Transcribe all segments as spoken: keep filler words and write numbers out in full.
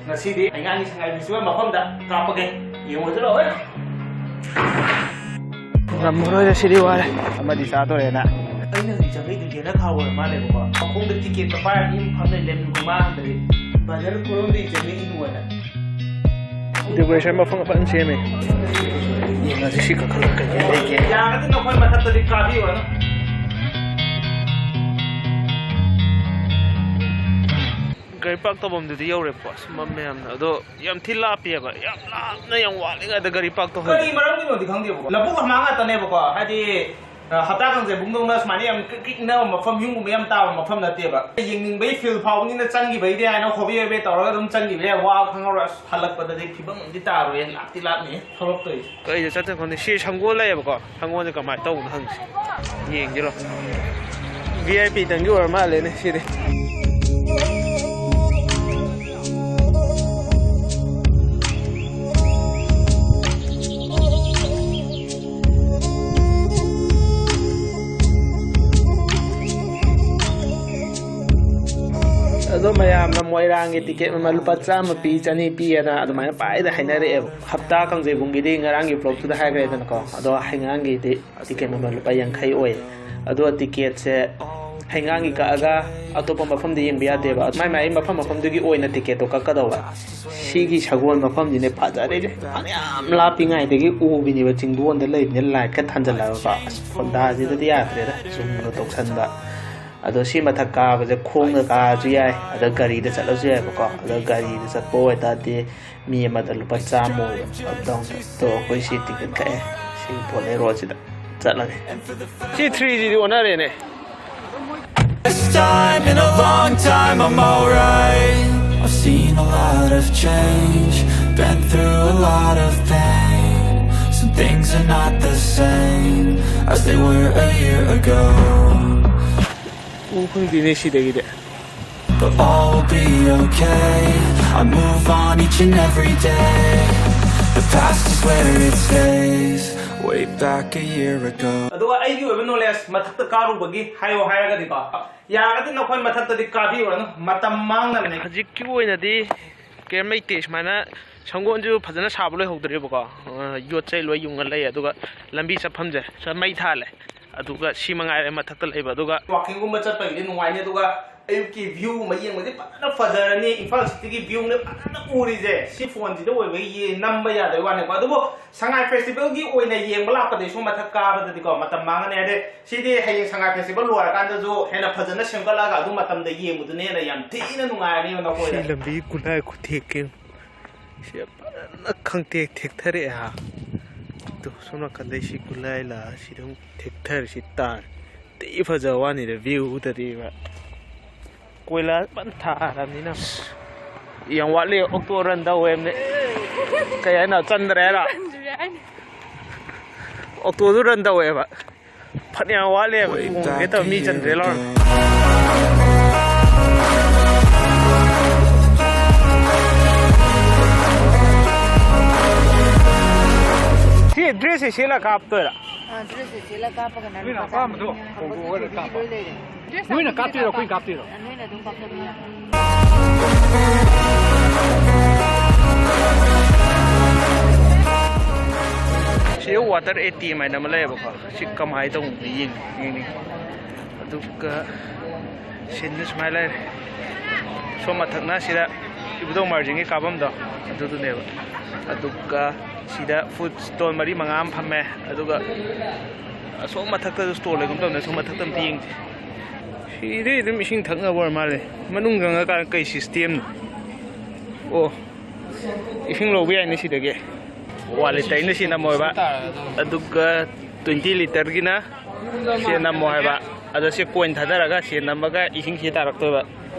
ꯉꯁꯤꯗꯤ ꯍꯩꯉꯥꯡꯒꯤ ꯁꯉꯥꯏ ꯐꯦꯁꯇꯤꯚꯦꯜ ꯃꯐꯝꯗ ꯀꯥꯞꯄꯒꯦ꯫ ꯌꯦꯡꯉꯨꯁꯤ ꯂꯥꯛꯑꯣ꯫ ꯉꯝꯃꯔꯣꯏꯗ, ꯁꯤꯗꯤ ꯋꯥꯔꯦ꯫ ꯑꯃꯗꯤ ꯆꯥꯗꯣꯔꯦꯅ꯫ ꯑꯩꯅ ꯍꯧꯖꯤꯛ ꯆꯪꯉꯛꯏꯗꯨ ꯌꯦꯅꯈꯥ ꯑꯣꯏꯔ ꯃꯥꯜꯂꯦꯕꯀꯣ꯫ ꯃꯈꯣꯡꯗ ꯇꯤꯀꯦꯠꯀ ꯄꯥꯏꯔꯒ ꯌꯨꯝ ꯐꯝ ꯂꯩ, ꯂꯦꯝ ꯃꯥꯡꯗ꯭ꯔꯗꯤ꯫ ꯕ꯭ꯔꯗꯔ ꯀꯣꯂꯣꯝꯗꯒꯤ ꯆꯪꯉꯛꯏꯗꯨ ꯑꯣꯏꯅ꯫ ꯗꯦꯀꯣꯔꯦꯁꯟ ꯃꯐꯝ ꯐꯖꯅ ꯁꯦꯝꯃꯦ꯫ ꯌꯦꯡꯉꯁꯤ ꯁꯤ ꯀꯥꯈꯠꯂꯒ ꯀꯩꯀꯩ ꯂꯩꯒꯦ꯫ ꯌꯥꯔꯒꯗꯤ ꯅꯈꯣꯏ ꯃꯊꯛꯇꯗꯤ ꯀꯥꯕꯤꯔꯨꯔꯅꯨ꯫ ꯒꯥꯔꯤ ꯄꯥꯔꯛ ꯇꯧꯐꯝꯗꯨꯗꯤ ꯌꯧꯔꯦꯕꯀꯣ, ꯑꯁ, ꯃꯝꯃꯦ ꯌꯥꯝꯅ꯫ ꯑꯗꯣ ꯌꯥꯝ ꯊꯤ ꯂꯥꯞꯄꯤꯑꯕ, ꯌꯥꯝ ꯂꯥꯞꯅ, ꯌꯥꯝ ꯋꯥꯠꯂꯤꯉꯩꯗ ꯒꯥꯔꯤ ꯄꯥꯔꯛ ꯇꯧꯍꯜꯂꯤ꯫ ꯀꯔꯤ ꯃꯔꯝꯒꯤꯅꯣꯗꯤ ꯈꯪꯗꯦꯕꯀꯣ, ꯂꯧꯕꯨꯛ ꯂꯝꯍꯥꯡ ꯉꯥꯛꯇꯅꯦꯕꯀꯣ, ꯍꯥꯏꯗꯤ, ꯑ, ꯍꯞꯇꯥ ꯀꯥꯡꯖꯩꯕꯨꯡꯗꯧꯅ ꯁꯨꯃꯥꯏꯅ ꯌꯥꯝ ꯀ꯭ꯔꯤꯛ ꯀ꯭ꯔꯤꯛ ꯏꯟꯅꯕ ꯃꯐꯝ, ꯌꯨꯝꯒꯨꯝꯕ ꯌꯥꯝ ꯇꯥꯕ ꯃꯐꯝ ꯅꯠꯇꯦꯕ꯫ ꯌꯦꯡꯅꯤꯡꯕꯩ ꯐꯤꯜ ꯐꯥꯎꯕꯅꯤꯅ ꯆꯪꯈꯤꯕꯩꯗꯤ ꯍꯥꯏꯅ ꯍꯣꯕꯤ ꯍꯣꯕꯤ ꯇꯧꯔꯒ ꯑꯗꯨꯝ ꯆꯪꯈꯤꯕ ꯌꯥꯏ, ꯋꯥꯕ ꯈꯪꯍꯧꯔꯣꯏ꯫ ꯑꯁ, ꯍꯜꯂꯛꯄꯗꯗꯤ ꯐꯤꯕꯝ ꯑꯃꯗꯤ ꯇꯥꯔꯣꯏ, ꯂꯥꯞꯇꯤ ꯂꯥꯞꯅꯤ ꯊꯣꯛꯂꯛꯇꯣꯏꯁꯦ꯫ ꯀꯩꯗ ꯆꯠꯇꯣꯏꯅꯣ ꯈꯪꯗꯦ꯫ ꯁꯤ ꯁꯪꯒꯣꯜ ꯂꯩꯌꯦꯕꯀꯣ, ꯁꯪꯒꯣꯜꯁꯦ ꯀꯃꯥꯏꯅ ꯇꯧꯕꯅꯣ ꯍꯪꯁꯤ, ꯌꯦꯡꯁꯤꯔꯣ꯫ ꯚꯤ ꯑꯥꯏ ꯄꯤ ꯇꯪꯒꯤ ꯑꯣꯏꯔ ꯃꯥꯜꯂꯦꯅꯦ ꯁꯤꯗꯤ꯫ ꯑꯗꯣ ꯃꯌꯥꯝꯅ ꯃꯣꯏꯔꯥꯡꯒꯤ ꯇꯤꯀꯦꯠ ꯃꯃꯜ ꯂꯨꯄꯥ ꯆꯥꯝꯃ ꯄꯤ, ꯆꯅꯤ ꯄꯤ ꯑꯅ ꯑꯗꯨꯃꯥꯏꯅ ꯄꯥꯏꯗ ꯍꯥꯏꯅꯔꯛꯑꯦꯕ꯫ ꯍꯞꯇꯥ ꯀꯥꯡꯖꯩꯕꯨꯡꯒꯤꯗꯤ ꯉꯔꯥꯡꯒꯤ ꯕ꯭ꯂꯣꯛꯇꯨꯗ ꯍꯥꯏꯈ꯭ꯔꯦꯗꯅꯀꯣ꯫ ꯑꯗꯣ ꯍꯩꯉꯥꯡꯒꯤꯗꯤ ꯇꯤꯀꯦꯠ ꯃꯃꯜ ꯂꯨꯄꯥ ꯌꯥꯡꯈꯩ ꯑꯣꯏ꯫ ꯑꯗꯣ ꯇꯤꯀꯦꯠꯁꯦ ꯍꯩꯉꯥꯡꯒꯤ ꯀꯛꯑꯒ ꯑꯇꯣꯞꯄ ꯃꯐꯝꯗ ꯌꯦꯡꯕ ꯌꯥꯗꯦꯕ꯫ ꯃꯥꯏ ꯃꯥꯏ ꯃꯐꯝ ꯃꯐꯝꯗꯨꯒꯤ ꯑꯣꯏꯅ ꯇꯤꯀꯦꯠꯇꯣ ꯀꯛꯀꯗꯧꯕ꯫ ꯁꯤꯒꯤ ꯁꯒꯣꯜ ꯃꯐꯝꯁꯤꯅꯦ ꯐꯖꯔꯤꯁꯦ꯫ ꯐꯅꯌꯥꯝ ꯂꯥꯞꯄꯤꯉꯩꯗꯒꯤ ꯎꯕꯤꯅꯦꯕ, ꯆꯤꯡꯗꯣꯟꯗ ꯂꯩꯕꯅꯤꯅ ꯂꯥꯏꯠꯀ ꯊꯥꯟꯖꯜꯂꯒꯀꯣ꯫ ꯑꯁ, ꯍꯣꯟꯗꯥꯁꯤꯗꯗꯤ ꯌꯥꯗ꯭ꯔꯦꯗ, ꯖꯨꯝꯒ ꯇꯧꯁꯟꯕ꯫ ꯑꯗꯣ ꯁꯤ ꯃꯊꯛ ꯀꯥꯕꯁꯦ ꯈꯣꯡꯅ ꯀꯥꯔꯁꯨ ꯌꯥꯏ, ꯑꯗ ꯒꯥꯔꯤꯗ ꯆꯠꯂꯁꯨ ꯌꯥꯏꯕꯀꯣ꯫ ꯑꯗ ꯒꯥꯔꯤꯗ ꯆꯠꯄ ꯑꯣꯏꯇꯥꯔꯗꯤ ꯃꯤ ꯑꯃꯗ ꯂꯨꯄꯥ ꯆꯥꯝꯃ ꯑꯣꯏꯕ ꯑꯞ ꯗꯥꯎꯟꯗ꯫ ꯑꯗꯣ ꯑꯩꯈꯣꯏ ꯁꯤ ꯇꯤꯀꯦꯠ ꯀꯛꯑꯦ, ꯁꯤ ꯕꯣꯂꯦꯔꯣꯁꯤꯗ ꯆꯠꯂꯒꯦ꯫ ꯁꯤ ꯊ꯭ꯔꯤꯁꯤꯗꯤ ꯑꯣꯟꯅꯔꯦꯅꯦ꯫ This time in a long time I'm alright. I've seen a lot of change, been through a lot of pain. Some things are not the same as they were a year ago. ꯎ ꯐꯪꯗꯦꯅꯦ ꯁꯤꯗꯒꯤꯗꯤ꯫ But I'll be okay. I move on each and every day. The past is where it stays, way back a year ago. ꯑꯗꯨꯒ ꯑꯩꯒꯤ ꯑꯣꯏꯕ knowledge ꯃꯊꯛꯇ ꯀꯥꯔꯨꯕꯒꯤ ꯍꯥꯏꯌꯣ ꯍꯥꯏꯔꯒꯗꯤꯀꯣ, ꯌꯥꯔꯒꯗꯤ ꯅꯈꯣꯏ ꯃꯊꯛꯇꯗꯤ ꯀꯥꯕꯤꯔꯨꯔꯅꯨ, ꯃꯇꯝ ꯃꯥꯡꯅꯕꯅꯦ꯫ ꯍꯧꯖꯤꯛꯀꯤ ꯑꯣꯏꯅꯗꯤ ꯀꯩꯝ ꯂꯩꯇꯦ꯫ ꯁꯨꯃꯥꯏꯅ ꯁꯪꯒꯣꯜꯁꯨ ꯐꯖꯅ ꯁꯥꯕ ꯂꯣꯏꯍꯧꯗ꯭ꯔꯦꯕꯀꯣ꯫ ꯑ, ꯌꯣꯠ ꯆꯩ ꯂꯣꯏ ꯌꯨꯡꯉ ꯂꯩ꯫ ꯑꯗꯨꯒ ꯂꯝꯕꯤ ꯆꯠꯐꯝꯁꯦ ꯁꯤꯗ ꯃꯩ ꯊꯥꯜꯂꯦ꯫ ꯑꯗꯨꯒ ꯁꯤ ꯃꯉꯥꯏꯔꯦ ꯃꯊꯛꯇ ꯂꯩꯕ꯫ ꯑꯗꯨꯒ ꯋꯥꯀꯤꯡꯒꯨꯝꯕ ꯆꯠꯄꯒꯤꯗꯤ ꯅꯨꯡꯉꯥꯏꯅꯤ꯫ ꯑꯗꯨꯒ ꯑꯌꯨꯛꯀꯤ ꯚ꯭ꯌꯨꯒꯨꯝꯕ ꯌꯦꯡꯕꯗꯤ ꯐꯖꯅ ꯐꯖꯔꯅꯤ꯫ ꯏꯝꯐꯥꯜ ꯁꯤꯇꯤꯒꯤ ꯚ꯭ꯌꯨꯅꯦ ꯐꯖꯅ ꯎꯔꯤꯁꯦ꯫ ꯁꯤ ꯐꯣꯟꯁꯤꯗ ꯑꯣꯏꯕꯒꯤ ꯅꯝꯕ ꯌꯥꯗꯕꯩ ꯋꯥꯅꯤꯀꯣ꯫ ꯑꯗꯨꯕꯨ ꯁꯉꯥꯏ ꯐꯦꯁꯇꯤꯚꯦꯜꯒꯤ ꯑꯣꯏꯅ ꯌꯦꯡꯕ ꯂꯥꯛꯄꯗꯤ ꯁꯣꯝ ꯃꯊꯛ ꯀꯥꯕꯗꯗꯤꯀꯣ ꯃꯇꯝ ꯃꯥꯡꯉꯅꯤ꯫ ꯍꯥꯏꯗꯤ ꯁꯤꯗꯤ ꯍꯌꯦꯡ ꯁꯉꯥꯏ ꯐꯦꯁꯇꯤꯚꯦꯜ ꯂꯣꯏꯔꯀꯥꯟꯗꯁꯨ ꯍꯦꯟꯅ ꯐꯖꯅ ꯁꯦꯝꯒꯠꯂꯛꯑꯒ ꯑꯗꯨ ꯃꯇꯝꯗ ꯌꯦꯡꯕꯗꯨꯅ ꯍꯦꯟꯅ ꯌꯥꯝ ꯊꯤꯅ ꯅꯨꯡꯉꯥꯏꯔꯅꯤꯕ ꯁꯤ ꯅꯈꯣꯏꯗ꯫ ꯂꯝꯕꯤ ꯈꯨꯂꯥꯏ ꯈꯨꯊꯦꯛꯀꯦ ꯁꯤ ꯐꯖꯅ ꯈꯪꯇꯦꯛ ꯊꯦꯛꯊꯔꯛꯑꯦ ꯍꯥ꯫ ꯑꯗꯨ ꯁꯣꯝ ꯅꯥꯀꯟꯗꯩ ꯁꯤ ꯈꯨꯂꯥꯏ ꯂꯥꯛꯑ ꯁꯤꯗ ꯑꯃꯨꯛ ꯊꯦꯛꯊꯔ ꯁꯤ ꯇꯥꯔꯦ꯫ ꯊꯤ ꯐꯖꯕ ꯋꯥꯅꯤꯗ ꯚ꯭ꯌꯨꯗꯗꯤꯕ꯫ ꯀꯣꯏꯂꯥ ꯐꯖꯅ ꯊꯥꯔꯕꯅꯤꯅ꯫ ꯌꯥꯝ ꯋꯥꯠꯂꯤ ꯑꯣꯛꯇꯣ ꯔꯟ ꯇꯧꯋꯦꯕꯅꯦ꯫ ꯀꯩ ꯍꯥꯏꯅꯣ? ꯆꯟꯗ꯭ꯔꯦ ꯍꯥꯏꯔꯣ? ꯆꯟꯗ꯭ꯔꯦ ꯍꯥꯏꯅꯦ꯫ ꯑꯣꯛꯇꯣꯗꯨ ꯔꯟ ꯇꯧꯋꯦꯕ꯫ ꯐꯅꯌꯥꯝ ꯋꯥꯠꯂꯦꯕ꯫ ꯇꯣꯡꯒꯦ ꯇꯧꯔ ꯃꯤ ꯆꯟꯗ꯭ꯔꯦ ꯂꯥꯎꯔ꯫ ꯁꯤ ꯗ꯭ꯔꯦꯁꯁꯦ ꯁꯦꯠꯂ ꯀꯥꯞꯇꯣꯏꯔꯥ? ꯑꯥ, ꯗ꯭ꯔꯦꯁꯁꯦ ꯁꯦꯠꯂ ꯀꯥꯞꯄꯒꯅ ꯅꯣꯏꯅ ꯂꯨꯄꯥ ꯑꯄꯥꯝꯕꯗꯣ ꯆꯥꯝꯃꯔꯤ ꯍꯣꯡꯗꯣꯛꯑꯒ ꯀꯥꯞꯄ꯫ ꯂꯣꯏ ꯂꯩꯔꯦ꯫ ꯗ꯭ꯔꯦꯁ ꯅꯣꯏꯅ ꯑꯗꯨꯝ ꯀꯥꯞꯇꯣꯏꯔꯣ, ꯑꯩꯈꯣꯏꯅ ꯀꯥꯞꯇꯣꯏꯔꯣ? ꯅꯣꯏꯅ ꯑꯗꯨꯝ ꯀꯥꯞꯆꯕ ꯌꯥꯅꯤ꯫ ꯁꯤꯗ ꯋꯥꯇꯔ ꯑꯦ ꯇꯤ ꯑꯦꯝ ꯍꯥꯏꯅ ꯑꯃ ꯂꯩꯌꯦꯕꯀꯣ꯫ ꯁꯤ ꯀꯃꯥꯏꯅ ꯇꯧꯕꯅꯣ ꯌꯦꯡ-, ꯌꯦꯡꯅꯤꯡꯉꯤ꯫ ꯑꯗꯨꯒ ꯁꯤꯟꯗꯨ ꯁꯨꯃꯥꯏꯅ ꯂꯩꯔꯦ꯫ ꯁꯣꯝ ꯃꯊꯛꯅ ꯁꯤꯗ ꯏꯕꯨꯙꯧ ꯃꯥꯔꯖꯤꯡꯒꯤ ꯀꯥꯐꯝꯗꯣ ꯑꯗꯨꯗꯨꯅꯦꯕ꯫ ꯑꯗꯨꯒ ꯁꯤꯗ ꯐꯨꯗ ꯁ꯭ꯇꯣꯜ ꯃꯔꯤ ꯃꯉꯥ ꯑꯃ ꯐꯝꯃꯦ꯫ ꯑꯗꯨꯒ ꯑꯁꯣꯝ ꯃꯊꯛꯇꯁꯨ ꯁ꯭ꯇꯣꯜ ꯂꯩꯒꯨꯝ ꯇꯧꯅꯦ꯫ ꯑꯁꯣꯝ ꯃꯊꯛꯇ ꯑꯝꯇ ꯌꯦꯡꯁꯤ꯫ ꯁꯤꯗꯤ ꯑꯗꯨꯝ ꯏꯁꯤꯡ ꯊꯛꯅꯕ ꯑꯣꯏꯔ ꯃꯥꯜꯂꯦ꯫ ꯃꯅꯨꯡ ꯆꯪꯉꯀꯥꯟꯗ ꯀꯩ ꯁꯤꯁꯇꯦꯝꯅꯣ? ꯑꯣ, ꯏꯁꯤꯡ ꯂꯧꯕ ꯌꯥꯏꯅꯦ ꯁꯤꯗꯒꯤ꯫ ꯋꯥꯟ ꯂꯤꯇꯔꯒꯤꯅ ꯁꯤ ꯅꯝꯃꯣꯏꯕ꯫ ꯑꯗꯨꯒ ꯇ꯭ꯋꯦꯟꯇꯤ ꯂꯤꯇꯔꯒꯤꯅ ꯁꯤ ꯅꯝꯃꯣ ꯍꯥꯏꯕ꯫ ꯑꯗꯣ ꯁꯤ ꯀꯣꯏꯟ ꯊꯥꯗꯔꯒ ꯁꯤ ꯅꯝꯃꯒ ꯏꯁꯤꯡ ꯁꯤ ꯇꯥꯔꯛꯇꯣꯏꯕ꯫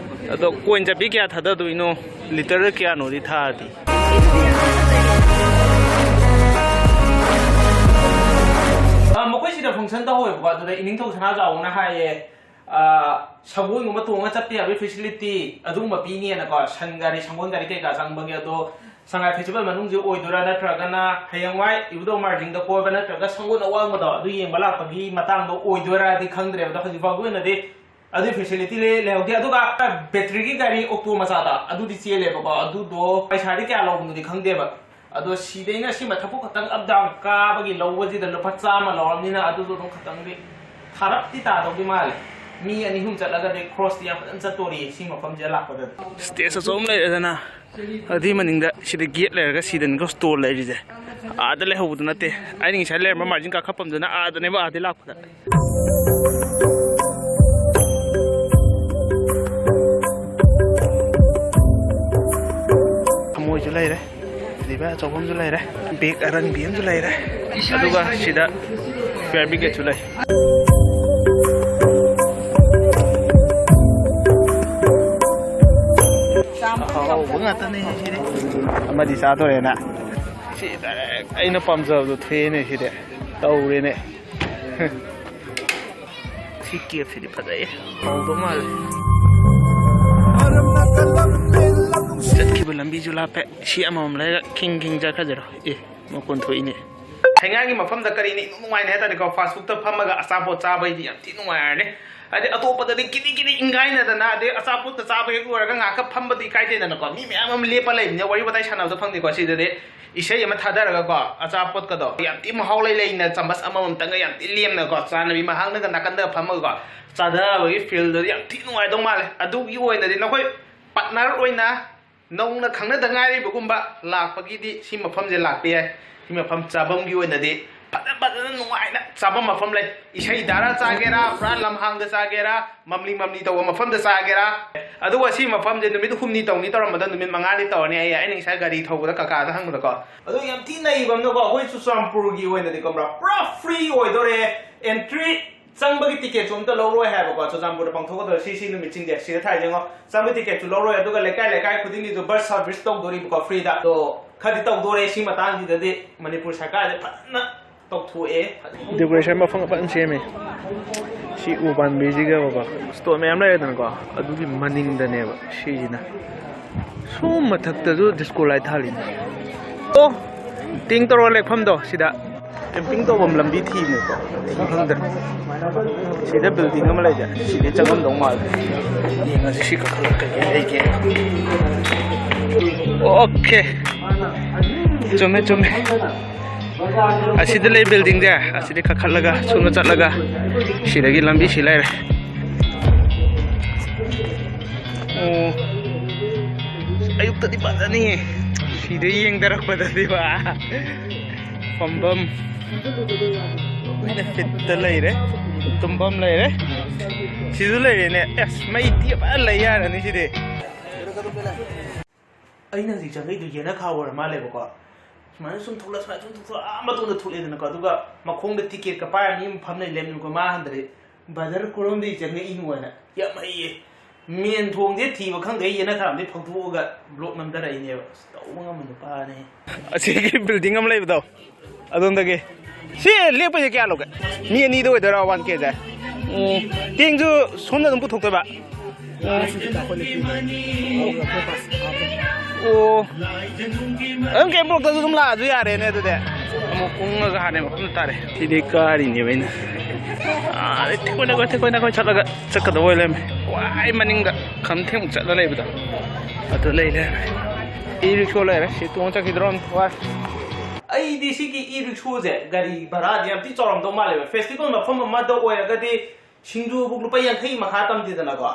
ꯑꯗꯣ ꯀꯣꯏꯟ ꯆꯠꯄꯤ ꯀꯌꯥ ꯊꯥꯗꯗꯣꯏꯅꯣ? ꯂꯤꯇꯔꯗ ꯀꯌꯥꯅꯣꯗꯤ ꯊꯥꯔꯗꯤ꯫ ꯑ, ꯃꯈꯣꯏ ꯁꯤꯗ ꯐꯪꯁꯟ ꯇꯧꯍꯧꯋꯦꯕꯀꯣ꯫ ꯑꯗꯨꯗ ꯏꯅꯤꯡꯊꯧ ꯁꯅꯥꯖꯥꯎꯕꯅ ꯍꯥꯏꯌꯦ, ꯑ, ꯁꯒꯣꯜꯒꯨꯝꯕ ꯇꯣꯡꯉ ꯆꯠꯄ ꯌꯥꯕꯒꯤ facility ꯑꯗꯨꯒꯨꯝꯕ ꯄꯤꯅꯤꯅꯀꯣ, ꯁꯟ ꯒꯥꯔꯤ, ꯁꯒꯣꯜ ꯒꯥꯔꯤ ꯀꯩꯀꯥ ꯆꯪꯕꯒꯤ꯫ ꯑꯗꯣ ꯁꯉꯥꯏ festival ꯃꯅꯨꯡꯁꯦ ꯑꯣꯏꯗꯣꯏꯔꯥ, ꯅꯠꯇ꯭ꯔꯒꯅ ꯍꯌꯦꯡꯋꯥꯏ ꯏꯕꯨꯙꯧ ꯃꯥꯔꯖꯤꯡꯗ ꯀꯣꯏꯕ ꯅꯠꯇ꯭ꯔꯒ ꯁꯒꯣꯜ ꯑꯋꯥꯡꯕꯗꯣ ꯑꯗꯨ ꯌꯦꯡꯕ ꯂꯥꯛꯄꯒꯤ ꯃꯇꯥꯡꯗꯣ ꯑꯣꯏꯗꯣꯏꯔꯥꯗꯤ ꯈꯪꯗ꯭ꯔꯦꯕ꯫ ꯑꯗꯣ ꯍꯧꯖꯤꯛ ꯐꯥꯎꯒꯤ ꯑꯣꯏꯅꯗꯤ ꯑꯗꯨꯒꯤ facility ꯂꯩ-, ꯂꯩꯍꯧꯗꯦ꯫ ꯑꯗꯨꯒ batteryꯒꯤ ꯒꯥꯔꯤ ꯑꯣꯛꯇꯣ ꯃꯆꯥꯗ ꯑꯗꯨꯗꯤ ꯆꯦꯜꯂꯦꯕꯀꯣ, ꯑꯗꯨꯗꯣ ꯄꯩꯁꯥꯗꯤ ꯀꯌꯥ ꯂꯧꯕꯅꯣꯗꯤ ꯈꯪꯗꯦꯕ꯫ ꯑꯗꯣ ꯁꯤꯗꯩꯅ ꯁꯤ ꯃꯊꯛꯄꯨ ꯈꯛꯇꯪ up down ꯀꯥꯕꯒꯤ ꯂꯧꯕꯁꯤꯗ ꯂꯨꯄꯥ ꯆꯥꯝꯃ ꯂꯧꯔꯕꯅꯤꯅ ꯑꯗꯨꯁꯨ ꯑꯗꯨꯝ ꯈꯇꯪꯗꯤ ꯊꯥꯔꯞꯇꯤ ꯇꯥꯗꯧꯗꯤ ꯃꯥꯜꯂꯦ꯫ ꯃꯤ ꯑꯅꯤ ꯑꯍꯨꯝ ꯆꯠꯂꯒꯗꯤ ꯈꯣꯔꯁꯇꯤ ꯌꯥꯝ ꯐꯖꯅ ꯆꯠꯇꯣꯔꯤ ꯁꯤ ꯃꯐꯝꯁꯤꯗ ꯂꯥꯛꯄꯗꯗꯤ꯫ Stage ꯑꯆꯧꯕ ꯑꯃ ꯂꯩꯔꯦꯗꯅ, ꯑꯗꯨꯒꯤ ꯃꯅꯤꯡꯗ ꯁꯤꯗ gate ꯂꯩꯔꯒ ꯁꯤꯗꯅꯤꯀꯣ store ꯂꯩꯔꯤꯁꯦ꯫ ꯑꯥꯗ ꯂꯩꯍꯧꯕꯗꯨ ꯅꯠꯇꯦ, ꯑꯩꯅ ꯉꯁꯥꯏ ꯂꯩꯔꯝꯕ ꯃꯥꯔꯖꯤꯡ ꯀꯥꯈꯠꯐꯝꯗꯨꯅ ꯑꯥꯗꯅꯦꯕ, ꯑꯥꯗꯩ ꯂꯥꯛꯄꯗ꯫ ꯊꯃꯣꯏꯁꯨ ꯂꯩꯔꯦ, ꯑꯗꯨꯒ ꯑꯆꯧꯕ ꯑꯃꯁꯨ ꯂꯩꯔꯦ, bag ꯑꯔꯪꯕꯤ ꯑꯃꯁꯨ ꯂꯩꯔꯦ, ꯑꯗꯨꯒ ꯁꯤꯗ fire brigadeꯁꯨ ꯂꯩ꯫ ꯑꯍꯥꯎꯕ ꯉꯥꯛꯇꯅꯦ ꯁꯤꯗꯤ꯫ ꯑꯃꯗꯤ ꯆꯥꯗꯣꯔꯦꯅ꯫ ꯁꯤ direct ꯑꯩꯅ ꯄꯥꯝꯖꯕꯗꯣ ꯊꯣꯛꯑꯦꯅꯦ ꯁꯤꯗꯤ꯫ ꯇꯧꯔꯦꯅꯦ꯫ ꯁꯤ cafe ꯁꯤꯗꯤ ꯐꯖꯩꯌꯦ꯫ ꯍꯥꯎꯗꯧ ꯃꯥꯜꯂꯦ꯫ ꯆꯠꯈꯤꯕ ꯂꯝꯕꯤꯁꯨ ꯂꯥꯞꯄꯦ꯫ ꯁꯤ ꯑꯃꯃꯝ ꯂꯩꯔꯒ ꯈꯤꯡ ꯈꯤꯡ ꯆꯠꯈ꯭ꯔꯁꯤꯔꯣ? ꯑꯦ, ꯃꯈꯣꯟ ꯊꯣꯛꯏꯅꯦ꯫ ꯍꯩꯉꯥꯡꯒꯤ ꯃꯐꯝꯗ ꯀꯔꯤꯅ ꯏꯅꯨꯡ ꯅꯨꯡꯉꯥꯏꯅꯤ ꯍꯥꯏ ꯇꯥꯔꯗꯤꯀꯣ, fast foodꯇ ꯐꯝꯃꯒ ꯑꯆꯥꯄꯣꯠ ꯆꯥꯕꯩꯗꯤ ꯌꯥꯝ ꯊꯤ ꯅꯨꯡꯉꯥꯏꯔꯅꯤ꯫ ꯍꯥꯏꯗꯤ ꯑꯇꯣꯞꯄꯗꯗꯤ ꯀꯤꯗꯤ ꯀꯤꯗꯤ ꯏꯪꯒꯥꯏꯅꯗꯅ, ꯑꯗꯩ ꯑꯆꯥꯄꯣꯠꯀ ꯆꯥꯕ ꯍꯦꯛ ꯂꯣꯏꯔꯒ ꯉꯥꯏꯍꯥꯛꯀ ꯐꯝꯕꯗꯤ ꯏꯀꯥꯏꯗꯦꯗꯅꯀꯣ, ꯃꯤ ꯃꯌꯥꯝ ꯑꯃ ꯂꯦꯞꯄ ꯂꯩꯕꯅꯤꯅ ꯋꯥꯔꯤ ꯋꯥꯇꯥꯏ ꯁꯥꯟꯅꯕꯗꯣ ꯐꯪꯗꯦꯀꯣ꯫ ꯁꯤꯗꯗꯤ ꯏꯁꯩ ꯑꯃ ꯊꯥꯗꯔꯒꯀꯣ, ꯑꯆꯥꯄꯣꯠꯀꯗꯣ ꯌꯥꯝ ꯊꯤ ꯃꯍꯥꯎ ꯂꯩ ꯂꯩꯅ ꯆꯥꯃꯁ ꯑꯃꯃꯝꯇꯪꯒ ꯌꯥꯝ ꯊꯤ ꯂꯦꯝꯅꯀꯣ, ꯆꯥꯅꯕꯤ ꯃꯍꯥꯛꯅꯒ ꯅꯥꯀꯟꯗꯒ ꯐꯝꯃꯒꯀꯣ ꯆꯥꯊꯕꯒꯤ feelꯗꯣ ꯌꯥꯝ ꯊꯤ ꯅꯨꯡꯉꯥꯏꯗꯧ ꯃꯥꯜꯂꯦ꯫ ꯑꯗꯨꯒꯤ ꯑꯣꯏꯅꯗꯤ ꯅꯈꯣꯏ partner ꯑꯣꯏꯅ ꯅꯧꯅ ꯈꯪꯅꯗ ꯉꯥꯏꯔꯤꯕꯒꯨꯝꯕ ꯂꯥꯛꯄꯒꯤꯗꯤ ꯁꯤ ꯃꯐꯝꯁꯦ ꯂꯥꯛꯄ ꯌꯥꯏ꯫ ꯁꯤ ꯃꯐꯝ ꯆꯥꯐꯝꯒꯤ ꯑꯣꯏꯅꯗꯤ ꯐꯖ ꯐꯖꯅ ꯅꯨꯡꯉꯥꯏꯅ ꯆꯥꯐꯝ ꯃꯐꯝ ꯂꯩ꯫ ꯏꯁꯩ ꯇꯥꯔ ꯆꯥꯒꯦꯔꯥ, ꯄꯨꯔꯥ ꯂꯝꯍꯥꯡꯗ ꯆꯥꯒꯦꯔꯥ, ꯃꯝꯂꯤ ꯃꯝꯂꯤ ꯇꯧꯕ ꯃꯐꯝꯗ ꯆꯥꯒꯦꯔꯥ꯫ ꯑꯗꯨꯒ ꯁꯤ ꯃꯐꯝꯁꯦ ꯅꯨꯃꯤꯠ ꯍꯨꯝꯅꯤ ꯇꯧꯅꯤ ꯇꯧꯔꯝꯕꯗꯣ ꯅꯨꯃꯤꯠ ꯃꯉꯥꯅꯤ ꯇꯧꯔꯅꯤ꯫ ꯑꯩ, ꯑꯩꯅ ꯉꯁꯥꯏ ꯒꯥꯔꯤ ꯊꯧꯕꯗ ꯀꯀꯥꯗ ꯍꯪꯕꯗꯀꯣ꯫ ꯑꯗꯣ ꯌꯥꯝ ꯊꯤ ꯅꯩꯕ ꯑꯃꯅꯀꯣ, ꯑꯩꯈꯣꯏ ꯆꯨꯔꯆꯥꯟꯄꯨꯔꯒꯤ ꯑꯣꯏꯅꯗꯤ ꯈꯪꯕ꯭ꯔꯥ, ꯄꯨꯔꯥ free ꯑꯣꯏꯗꯣꯔꯦ꯫ Entry ꯆꯪꯕꯒꯤ ticketꯁꯨ ꯑꯝꯇ ꯂꯧꯔꯣꯏ ꯍꯥꯏꯕꯀꯣ꯫ ꯆꯨꯔꯆꯥꯟꯄꯨꯔꯗ ꯄꯥꯡꯊꯣꯛꯀꯗꯧꯔꯦ ꯁꯤ, ꯁꯤ ꯅꯨꯃꯤꯠꯁꯤꯡꯁꯦ ꯁꯤꯗ ꯊꯥꯏꯁꯦ ꯌꯦꯡꯉꯣ꯫ ꯆꯪꯕꯒꯤ ticketꯁꯨ ꯂꯧꯔꯣꯏ, ꯑꯗꯨꯒ ꯂꯩꯀꯥꯏ ꯂꯩꯀꯥꯏ ꯈꯨꯗꯤꯡꯒꯤꯁꯨ bus service ꯇꯧꯗꯣꯔꯤꯕꯀꯣ, freeꯗ꯫ ꯑꯗꯣ ꯈꯔꯗꯤ ꯇꯧꯗꯣꯔꯦ ꯁꯤ ꯃꯇꯥꯡꯁꯤꯗꯗꯤ꯫ ꯃꯅꯤꯄꯨꯔ ꯁꯔꯀꯥꯔꯁꯦ ꯐꯖꯅ ꯇꯧꯊꯣꯛꯑꯦ꯫ Decoration ꯃꯐꯝ ꯐꯖꯅ ꯁꯦꯝꯃꯦ꯫ ꯁꯤ ꯎ ꯄꯥꯝꯕꯤꯁꯤꯒ ꯕꯕꯥ stone ꯃꯌꯥꯝ ꯂꯩꯔꯦꯗꯅꯀꯣ, ꯑꯗꯨꯒꯤ ꯃꯅꯤꯡꯗꯅꯦꯕ ꯁꯤꯁꯤꯅ꯫ ꯁꯣꯝ ꯃꯊꯛꯇꯁꯨ disco light ꯊꯥꯜꯂꯤꯅꯦ꯫ ꯑꯣ, ꯇꯤꯡ ꯇꯧꯔꯒ ꯂꯦꯛꯐꯝꯗꯣ ꯁꯤꯗ꯫ Camping ꯇꯧꯐꯝ ꯂꯝꯕꯤ ꯊꯤꯕꯅꯦꯀꯣ, ꯊꯤ ꯈꯪꯗ꯭ꯔꯦ꯫ ꯁꯤꯗ building ꯑꯃ ꯂꯩꯁꯦ, ꯁꯤꯗꯤ ꯆꯪꯉꯝꯗꯧ ꯃꯥꯜꯂꯦ꯫ ꯌꯦꯡꯉꯁꯤ ꯁꯤ ꯀꯥꯈꯠꯂꯒ ꯀꯩꯀꯩ ꯂꯩꯒꯦ꯫ Okay꯫ ꯆꯨꯝꯃꯦ, ꯆꯨꯝꯃꯦ꯫ ꯑꯁꯤꯗ ꯂꯩ building ꯁꯦ, ꯑꯁꯤꯗꯤ ꯀꯥꯈꯠꯂꯒ ꯁꯣꯝꯗ ꯆꯠꯂꯒ ꯁꯤꯗꯒꯤ ꯂꯝꯕꯤ ꯁꯤ ꯂꯩꯔꯦ꯫ ꯑꯣ꯫ ꯑꯌꯨꯛꯇꯗꯤ ꯐꯖꯅꯤꯌꯦ꯫ ꯁꯤꯗ ꯌꯦꯡꯊꯔꯛꯄꯗꯗꯤꯕ꯫ ꯐꯝꯐꯝ꯫ ꯂꯣꯏꯅ ꯐꯤꯠꯇ ꯂꯩꯔꯦ꯫ ꯇꯨꯝꯐꯝ ꯂꯩꯔꯦ꯫ ꯁꯤꯁꯨ ꯂꯩꯔꯦꯅꯦ꯫ ꯑꯁ, ꯃꯩ ꯇꯤꯛꯑ ꯐꯖꯅ ꯂꯩ ꯌꯥꯔꯅꯤ ꯁꯤꯗꯤ꯫ ꯑꯩꯅ ꯍꯧꯖꯤꯛ ꯆꯪꯉꯛꯏꯗꯣ ꯌꯦꯅꯈꯥ ꯑꯣꯏꯔ ꯃꯥꯜꯂꯦꯕꯀꯣ꯫ ꯁꯨꯃꯥꯏꯅ ꯁꯨꯝ ꯊꯣꯛꯂꯛ, ꯁꯨꯃꯥꯏꯅ ꯁꯨꯝ ꯊꯣꯛꯂꯛ, ꯑꯥ ꯃꯇꯣꯟꯗ ꯊꯣꯛꯂꯛꯑꯦꯗꯅꯀꯣ꯫ ꯑꯗꯨꯒ ꯃꯈꯣꯡꯗ ticket ꯀ ꯄꯥꯏꯔ ꯃꯤ ꯑꯃ ꯐꯝ ꯂꯩ, ꯂꯦꯞꯅꯤꯀꯣ꯫ ꯃꯥ ꯍꯟꯗꯔꯦ꯫ "Brother, ꯀꯔꯣꯝꯗꯒꯤ ꯆꯪꯉꯛꯏꯅꯣ?" ꯍꯥꯏꯅ꯫ ꯌꯥꯝ ꯍꯩꯌꯦ꯫ Main ꯊꯣꯡꯁꯦ ꯊꯤꯕ ꯈꯪꯗꯦ, ꯌꯦꯅꯈꯥꯔꯣꯝꯗꯒꯤ ꯐꯥꯎꯗꯣꯛꯑꯒ vlog ꯅꯝꯊꯔꯛꯏꯅꯦꯕ꯫ ꯑꯁ, ꯇꯧꯕ ꯉꯝꯕ ꯅꯨꯄꯥꯅꯦ꯫ ꯑꯁꯤꯒꯤ building ꯑꯃ ꯂꯩꯕꯗꯣ, ꯑꯗꯣꯝꯗꯒꯤ꯫ ꯁꯤ ꯂꯦꯞꯄꯁꯦ ꯀꯌꯥ ꯂꯧꯒꯦ? ꯃꯤ ꯑꯅꯤꯗ ꯑꯣꯏꯗꯣꯏꯔꯥ, one K ꯁꯦ? ꯎꯝ, ꯇꯦꯡꯁꯨ ꯁꯣꯝꯅ ꯑꯗꯨꯝ ꯄꯨꯊꯣꯛꯇꯣꯏꯕ? ꯑꯣ꯫ ꯑꯗꯨꯝ ꯀꯩꯝ ꯄꯨꯔꯛꯇ꯭ꯔꯁꯨ ꯑꯗꯨꯝ ꯂꯥꯛꯑꯁꯨ ꯌꯥꯔꯦꯅꯦ ꯑꯗꯨꯗꯤ꯫ ꯑꯃꯨꯛ ꯎꯪꯉꯒ ꯍꯥꯟꯅ ꯃꯐꯝꯗ ꯇꯥꯔꯦ꯫ ꯁꯤꯗꯤ ꯀꯥꯔꯤꯅꯦꯕ ꯑꯩꯅ꯫ ꯑꯥ, ꯊꯦꯛꯀꯣꯏ ꯅꯥꯀꯣꯏ, ꯊꯦꯛꯀꯣꯏ ꯅꯥꯀꯣꯏ ꯆꯠꯂꯒ ꯆꯠꯀꯗꯕ ꯑꯣꯏ ꯂꯩꯔꯝꯃꯦ꯫ ꯋꯥꯏ ꯃꯅꯤꯡꯗ ꯈꯝꯊꯦꯡ ꯆꯠꯂ ꯂꯩꯕꯗꯣ꯫ ꯑꯗꯨ ꯂꯩ ꯂꯩꯔꯝꯃꯦ꯫ E-rickshaw ꯂꯩꯔꯦ꯫ ꯁꯤ ꯇꯣꯡꯉ ꯆꯠꯈꯤꯗ꯭ꯔꯣ? ꯋꯥꯏ꯫ ꯑꯩꯗꯤ ꯁꯤꯒꯤ e-rickshaw ꯁꯦ ꯒꯥꯔꯤ ꯚꯔꯥꯗꯤ ꯌꯥꯝ ꯊꯤ ꯆꯥꯎꯔꯝꯗꯧ ꯃꯥꯜꯂꯦꯕ꯫ Festival ꯃꯐꯝ ꯑꯃꯗ ꯑꯣꯏꯔꯒꯗꯤ ꯁꯤꯡꯖꯨꯕꯨꯛ ꯂꯨꯄꯥ ꯌꯥꯡꯈꯩ ꯃꯈꯥ ꯇꯝꯗꯦꯗꯅꯀꯣ꯫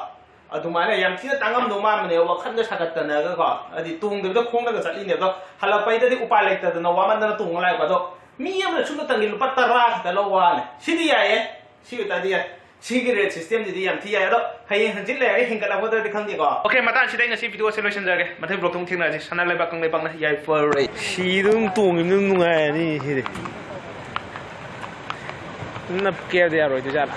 ꯑꯗꯨꯃꯥꯏꯅ ꯌꯥꯝ ꯊꯤꯅ ꯇꯥꯡꯉꯝꯗꯧ ꯃꯥꯟꯕꯅꯦ, ꯋꯥꯈꯜꯒ ꯁꯥꯒꯠꯇꯅꯒꯀꯣ꯫ ꯍꯥꯏꯗꯤ ꯇꯣꯡꯗꯕꯤꯗ ꯈꯣꯡꯅꯒ ꯆꯠꯂꯤꯅꯦ꯫ ꯑꯗꯣ ꯍꯜꯂꯛꯄꯩꯗꯗꯤ ꯎꯄꯥꯏ ꯂꯩꯇꯗꯅ ꯋꯥꯃꯟꯗꯅ ꯇꯣꯡꯉ ꯂꯥꯛꯑꯦꯕ꯫ ꯑꯗꯣ ꯃꯤ ꯑꯃꯅ ꯁꯨꯞꯅꯇꯪꯒꯤ ꯂꯨꯄꯥ ꯇꯔꯥ ꯈꯛꯇ ꯂꯧꯕ ꯋꯥꯅꯦ꯫ ꯁꯤꯗꯤ ꯌꯥꯏꯌꯦ, ꯁꯤ ꯑꯣꯏꯇꯥꯔꯗꯤ ꯌꯥꯏ꯫ ꯁꯤꯒꯤ rate system ꯁꯤꯗꯤ ꯌꯥꯝ ꯊꯤ ꯌꯥꯏ꯫ ꯑꯗꯣ ꯍꯌꯦꯡ ꯍꯪꯆꯤꯠ ꯂꯩꯔꯒ ꯍꯦꯟꯒꯠꯂꯛꯀꯗ꯭ꯔꯗꯤ ꯈꯪꯗꯦꯀꯣ꯫ Okay, ꯃꯇꯥꯡꯁꯤꯗ ꯑꯩ ꯉꯁꯤ video ꯁꯦ ꯂꯣꯏꯁꯤꯟꯖꯔꯒꯦ꯫ ꯃꯊꯪ vlog ꯇ ꯑꯃꯨꯛ ꯊꯦꯡꯅꯔꯁꯤ꯫ ꯁꯅꯥ ꯂꯩꯕꯥꯛ ꯀꯪꯂꯩꯄꯥꯛꯅ ꯌꯥꯏꯐꯔꯦ꯫ ꯁꯤꯗ ꯑꯗꯨꯝ ꯇꯣꯡꯉꯤꯕꯅ ꯑꯗꯨꯝ ꯅꯨꯡꯉꯥꯏꯔꯅꯤ ꯁꯤꯗꯤ꯫ ꯅꯞꯀꯦ ꯍꯥꯏꯕꯗꯤ ꯌꯥꯔꯣꯏꯗꯣꯏꯖꯥꯠꯂꯥ?